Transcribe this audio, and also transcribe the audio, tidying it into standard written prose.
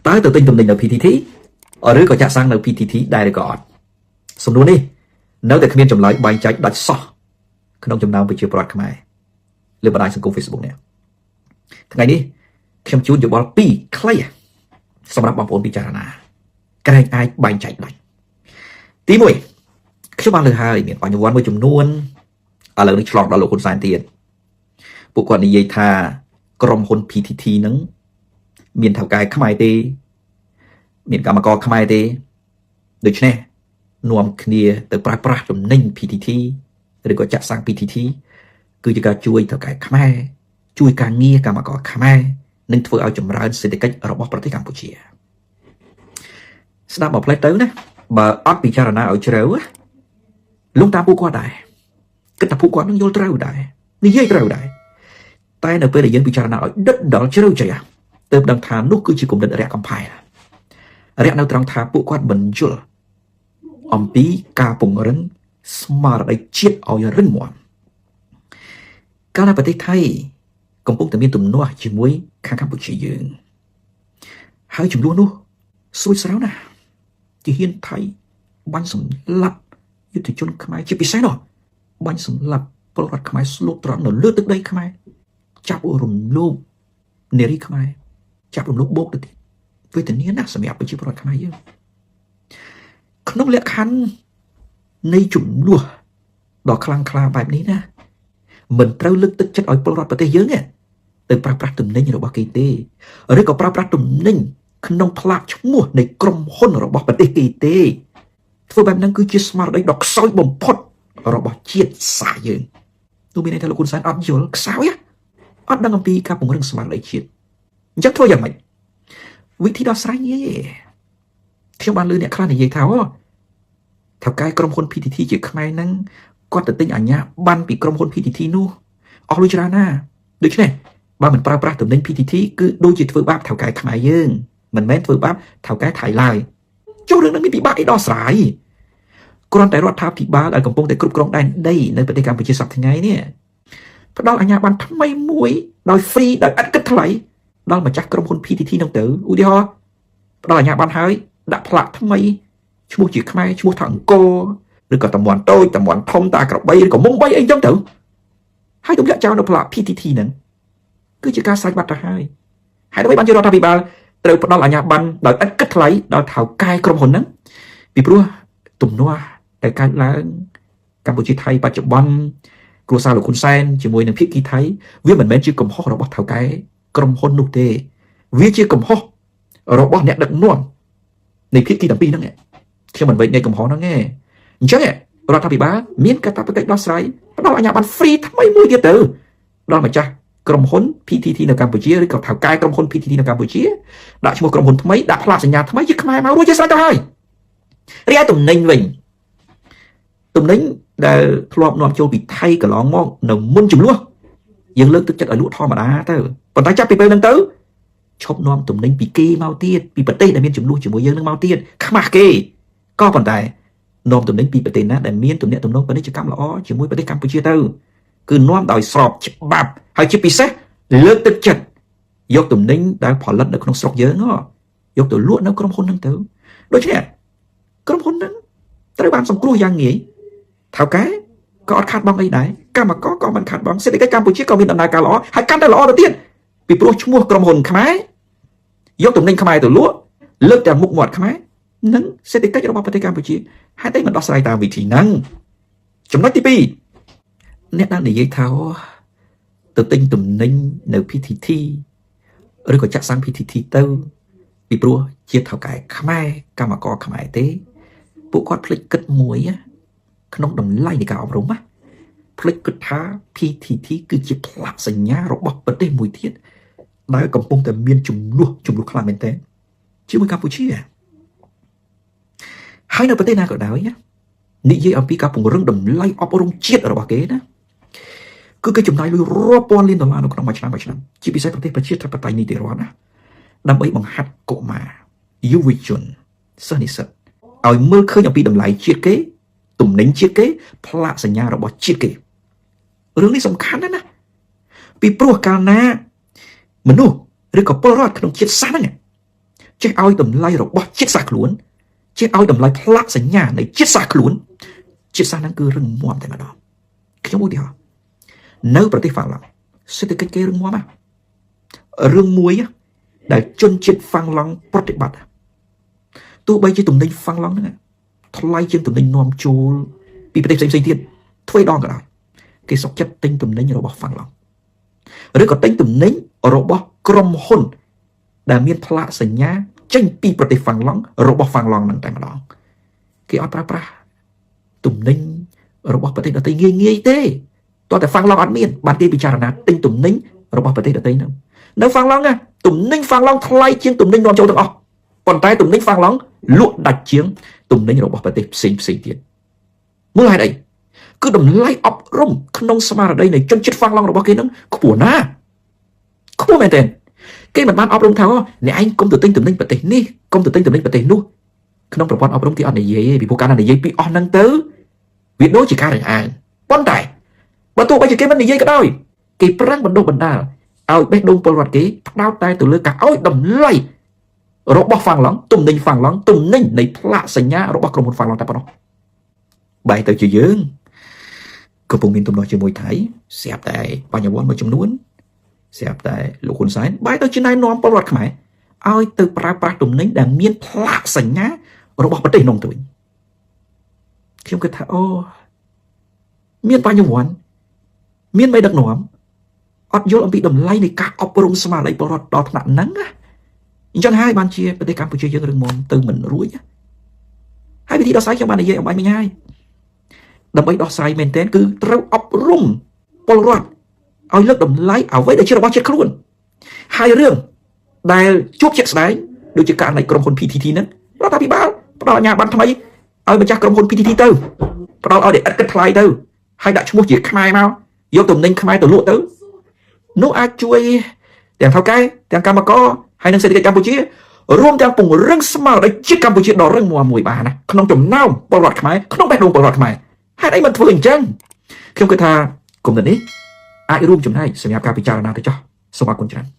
តើទៅទិញទំនិញនៅ PTT ឬក៏ចាក់សាំងនៅ PTT ដែរឬក៏អត់សំណួរនេះនៅតែគ្មានចម្លើយបែងចែកដាច់សោះក្នុងចំណោមប្រជាពលរដ្ឋខ្មែរលើបណ្ដាញសង្គម Facebook នេះថ្ងៃនេះខ្ញុំជូនយោបល់2ខ្លីសម្រាប់បងប្អូនពិចារណាក្រែងអាចបែងចែកដាច់ទី1ខ្ញុំបានលើហើយមានបញ្ញវន្តមួយចំនួនឥឡូវនេះឆ្លងដល់លោកហ៊ុនសែនទៀតពួកគាត់និយាយថាក្រុមហ៊ុន PTT ហ្នឹងមានថៅកែខ្មែរទេមានកម្មករខ្មែរទេដូច្នេះនាំគ្នាទៅប្រើប្រាស់ទំនិញ PTT ឬក៏ចាក់សាំង PTT គឺជាការជួយថៅកែខ្មែរជួយការងារកម្មករខ្មែរនិងធ្វើឲ្យចម្រើនសេដ្ឋកិច្ចរបស់ប្រទេសកម្ពុជាស្ដាប់មកផ្លេចទៅណាបើអត់ពិចារណាឲ្យជ្រៅលងតាមពួកគាត់ដែរគិតថាពួកគាត់នឹងយល់ត្រូវដែរនិយាយត្រូវដែរតែនៅពេលដែលយើងពិចារណាឲ្យដិតដល់ជ្រៅជ្រះទើបដឹងថានោះគឺជាគំនិតរាក់កំផែរាក់នៅត្រង់ថាពួកគាត់មិនយល់អំពីការពង្រឹងស្មារតីជាតិឲ្យរឹងមាំកាលណាប្រទេសថៃកំពុងតែមានទំនាស់ជាមួយខាងកម្ពុជាយើងហើយចំនួននោះស្រួចស្រាវណាស់ទាហានថៃបាញ់សម្លាប់យុទ្ធជនខ្មែរជាពិសេសនោះបាញ់សម្លាប់ពលរដ្ឋខ្មែរស្លូតត្រង់នៅលើទឹកដីខ្មែរចាប់រំលោភនារីខ្មែរចាប់រំលោភបោកទៅទៀតវេទនាណាស់សម្រាប់ប្រជាពលរដ្ឋខ្មែរយើងក្នុងលក្ខខណ្ឌនៃចំនួនដ៏ខ្លាំងក្លាបែបនេះណាមិនត្រូវលើកទឹកចិត្តឲ្យពលរដ្ឋប្រទេសយើងទេទៅប្រើប្រាស់ទំនិញរបស់គេទេឬក៏ប្រើប្រាស់ទំនិញក្នុងផ្លាកឈ្មោះនៃក្រុមហ៊ុនរបស់ប្រទេសគេទេធ្វើបែបហ្នឹងគឺជាស្មារតីដ៏ខ្សោយបំផុតរបស់ជាតិសាសន៍យើងទោះមានន័យថាលោកហ៊ុនសែនអត់យល់ខ្សោយអត់ដឹងអំពីការពង្រឹងស្មារតីជាតិអញ្ចឹងធ្វើយ៉ាងម៉េចវិធីដោះស្រាយងាយទេខ្ញុំបានលើអ្នកខ្លះនិយាយថាអូថៅកែក្រុមហ៊ុន PTT ជាខ្មែរហ្នឹងគាត់ទៅទិញអាជ្ញាប័ណ្ណពីក្រុមហ៊ុន PTT នោះអស់លុយច្រើនណាស់ដូច្នេះបើមិនប្រើប្រាស់ទំនិញ PTT គឺដូចជាធ្វើបាបថៅកែខ្មែរយើងមិនមែនធ្វើបាបថៅកែថៃឡើយចុះរឿងហ្នឹងមានពិបាកអីដោះស្រាយគ្រាន់តែរដ្ឋាភិបាលដែលកំពុងតែគ្រប់គ្រងដែនដីនៅប្រទេសកម្ពុជាសប្តាហ៍ថ្ងៃនេះផ្ដល់អាជ្ញាប័ណ្ណថ្មីមួយដោយ free ដោយឥតគិតថ្លៃដល់ម្ចាស់ក្រុមហ៊ុន PTT នោះទៅឧទាហរណ៍ផ្ដល់អាជ្ញាប័ណ្ណហើយដាក់ផ្លាកថ្មីឈ្មោះជាខ្មែរឈ្មោះថាអង្គរឬក៏តំបន់តូចតំបន់ធំតាក្របីឬក៏មុំបីអីចឹងទៅហើយទម្លាក់ចោលនៅផ្លាក PTT ហ្នឹងគឺជាការស្រេចបាត់ទៅហើយហើយដើម្បីបានជារដ្ឋាភិបាលត្រូវផ្ដល់អាជ្ញាប័ណ្ណដោយឥតគិតថ្លៃដល់ថៅកែក្រុមហ៊ុនហ្នឹងពីព្រោះទំនាស់ដែលកើតឡើងកម្ពុជាថៃបច្ចុប្បន្នគ្រួសារលោកហ៊ុនសែនជាមួយនឹងភាគីថៃវាមិនមែនជាកំហុសរបស់ថៅកែក្រុមហ៊ុននោះទេវាជាកំហុសរបស់អ្នកដឹកនាំនៃភាគីទាំងពីរហ្នឹងខ្ញុំមិនវែកញែកកំហុសហ្នឹងទេអញ្ចឹងរដ្ឋាភិបាលមានកាតព្វកិច្ចដោះស្រាយផ្ដល់អាជ្ញាប័ណ្ណ free ថ្មីមួយទៀតទៅដល់ម្ចាស់ក្រុមហ៊ុន PTT នៅកម្ពុជាឬក៏ថៅកែក្រុមហ៊ុន PTT នៅកម្ពុជាដាក់ឈ្មោះក្រុមហ៊ុនថ្មីដាក់ផ្លាកសញ្ញាថ្មីជាខ្មែរមករួចជាស្រេចទៅហើយរីឯទំនិញវិញទំនិញដែលធ្លាប់នាំចូលពីថៃកន្លងមកនៅមុនចំនួនយើងលើកទឹកចិត្តឲ្យលក់ធម្មតាទៅប៉ុន្តែចាប់ពីពេលហ្នឹងទៅឈប់នាំទំនិញពីគេមកទៀតពីប្រទេសដែលមានចំនួនជាមួយយើងនឹងមកទៀតខ្មាស់គេក៏ប៉ុន្តែនាំទំនិញពីប្រទេសណាដែលមានទំនាក់ទំនងពាណិជ្ជកម្មល្អជាមួយប្រទេសកម្ពុជាទៅគឺនាំដោយស្របច្បាប់ហើយជាពិសេសលើកទឹកចិត្តយកទំនិញដែលផលិតនៅក្នុងស្រុកយើងយកទៅលក់នៅក្រុមហ៊ុនហ្នឹងទៅដូច្នេះក្រុមហ៊ុនហ្នឹងត្រូវបានសង្គ្រោះយ៉ាងងាយថៅកែក៏អត់ខាតបង់អីដែរកម្មករក៏មិនខាតបង់សេដ្ឋកិច្ចកម្ពុជាក៏មានដំណើរការល្អហើយកាន់តែល្អទៅទៀតពីព្រោះឈ្មោះក្រុមហ៊ុនខ្មែរយកទំនិញខ្មែរទៅលក់លើកតែមុខមាត់ខ្មែរនិងសេដ្ឋកិច្ចរបស់ប្រទេសកម្ពុជាហេតុអីមិនដោះស្រាយតាមវិធីហ្នឹងចំណុចទី2អ្នកដែលនិយាយថាទៅទិញទំនិញនៅ PTT ឬក៏ចាក់សាំង PTT ទៅពីព្រោះជាថៅកែខ្មែរកម្មករខ្មែរទេពួកគាត់ភ្លេចគិតមួយក្នុងតម្លៃនៃការអប់រំណាភ្លេចគិតថា PTT គឺជាផ្លាកសញ្ញារបស់ប្រទេសមួយទៀតដែលកំពុងតែមានចំនួនចំនួនខ្លាំងមែនទែនជាមួយកម្ពុជាហើយនៅប្រទេសណាក៏ដោយណានិយាយអំពីការពង្រឹងតម្លៃអប់រំជាតិរបស់គេណាគឺគេចំណាយលុយរាប់ពាន់លានដុល្លារនៅក្នុងមួយឆ្នាំមួយឆ្នាំជាពិសេសប្រទេសប្រជាធិបតេយ្យនីតិរដ្ឋណាដើម្បីបង្ហាត់កុមារយុវជនសិស្សនិស្សិតឲ្យមើលឃើញអំពីតម្លៃជាតិគេទំនិញជាតិគេផ្លាកសញ្ញារបស់ជាតិគេរឿងនេះសំខាន់ណាស់ណាពីព្រោះកាលណាមនុស្សឬក៏ពលរដ្ឋក្នុងជាតិសាសន៍ហ្នឹង ចេះឲ្យតម្លៃរបស់ជាតិសាសន៍ខ្លួនចេះឲ្យតម្លៃផ្លាកសញ្ញានៃជាតិសាសន៍ខ្លួនជាតិសាសន៍ហ្នឹងគឺរឹងមាំតែម្ដងខ្ញុំឧទាហរណ៍នៅប្រទេសហ្វាំងឡង់សេដ្ឋកិច្ចគេរឹងមាំណារឿងមួយដែលជនជាតិហ្វាំងឡង់ប្រតិបត្តិទោះបីជាទំនិញហ្វាំងឡង់ហ្នឹងថ្លៃជាងទំនិញនាំចូលពីប្រទេសផ្សេងៗទៀតទ្វេដងក៏ដោយគេសុខចិត្តទិញទំនិញរបស់ហ្វាំងឡង់ឬក៏ទិញទំនិញរបស់ក្រុមហ៊ុនដែលមានផ្លាកសញ្ញាចេញពីប្រទេសហ្វាំងឡង់របស់ហ្វាំងឡង់ហ្នឹងតែម្ដងគេអត់ប្រើប្រាស់ទំនិញរបស់ប្រទេសដទៃងាយងាយទេតោះតែហ្វាំងឡង់អត់មានបានគេពិចារណាទិញទំនិញរបស់ប្រទេសដទៃហ្នឹងនៅហ្វាំងឡង់ណាទំនិញហ្វាំងឡង់ថ្លៃជាងទំនិញនាំចូលទាំងអស់ប៉ុន្តែទំនិញហ្វាំងឡង់លក់ដាច់ជាងទំនិញរបស់ប្រទេសផ្សេងផ្សេងទៀតមូលហេតុអីគឺតម្លៃអប់រំក្នុងស្មារតីនៃជនជាតិហ្វាំងឡង់របស់គេហ្នឹងខ្ពស់ណាស់ខ្ពស់មែនទែនគេមិនបានអប់រំថាអ្នកឯងកុំទៅទិញទំនិញប្រទេសនេះកុំទៅទិញទំនិញប្រទេសនោះក្នុងប្រព័ន្ធអប់រំគេអត់និយាយទេពីព្រោះកាលណានិយាយពីអស់ហ្នឹងទៅវាដូចជាការរើសអើងប៉ុន្តែបើទោះបីជាគេមិននិយាយក៏ដោយគេប្រឹងបណ្ដុះបណ្ដាលឲ្យបេះដូងពលរដ្ឋគេផ្ដោតតែទៅលើការឲ្យតម្លៃរបស់ហ្វាំងឡង់ទំនិញហ្វាំងឡង់ទំនិញនៃផ្លាកសញ្ញារបស់ក្រុមហ៊ុនហ្វាំងឡង់តែប៉ុណ្ណោះបែរទៅជាយើងកំពុងមានទំនាស់ជាមួយថៃស្រាប់តែបញ្ញវន្តមួយចំនួនស្រាប់តែលោកហ៊ុនសែនបែរទៅជាណែនាំពលរដ្ឋខ្មែរឲ្យទៅប្រើប្រាស់ទំនិញដែលមានផ្លាកសញ្ញារបស់ប្រទេសនោះទៅវិញខ្ញុំគិតថាអូមានបញ្ញវន្តមានមេដឹកនាំអត់យល់អំពីតម្លៃនៃការអប់រំស្មារតីពលរដ្ឋដល់ថ្នាក់ហ្នឹងណាអញ្ចឹងហើយបានជាប្រទេសកម្ពុជាយើងរឹងមាំទៅមិនរួចហើយវិធីដោះស្រាយខ្ញុំបាននិយាយអំបញ្ញមិញហើយដើម្បីដោះស្រាយមែនទែនគឺត្រូវអប់រំពលរដ្ឋឲ្យលើកតម្លៃអ្វីដែលជារបស់ជាតិខ្លួនហើយរឿងដែលជួបជាក់ស្ដែងដូចជាករណីក្រុមហ៊ុន PTT ហ្នឹងរដ្ឋាភិបាលផ្ដល់អាជ្ញាប័ណ្ណថ្មីឲ្យម្ចាស់ក្រុមហ៊ុន PTT ទៅផ្ដល់ឲ្យតែឥតគិតថ្លៃទៅហើយដាក់ឈ្មោះជាខ្មែរមកយកទំនិញខ្មែរទៅលក់ទៅនោះអាចជួយទាំងថៅកែទាំងកម្មករហើយនិងសេដ្ឋកិច្ចកម្ពុជារួមទាំងពង្រឹងស្មារតីជាតិកម្ពុជាដ៏រឹងមាំមួយបានណាក្នុងចំណោមពលរដ្ឋខ្មែរក្នុងបេះដូងពលរដ្ឋខ្មែរហេតុអីមិនធ្វើអញ្ចឹងខ្ញុំគិតថាគំនិតនេះអាចរួមចំណែកសម្រាប់ការពិចារណាទៅចោះសូមអរគុណច្រើន។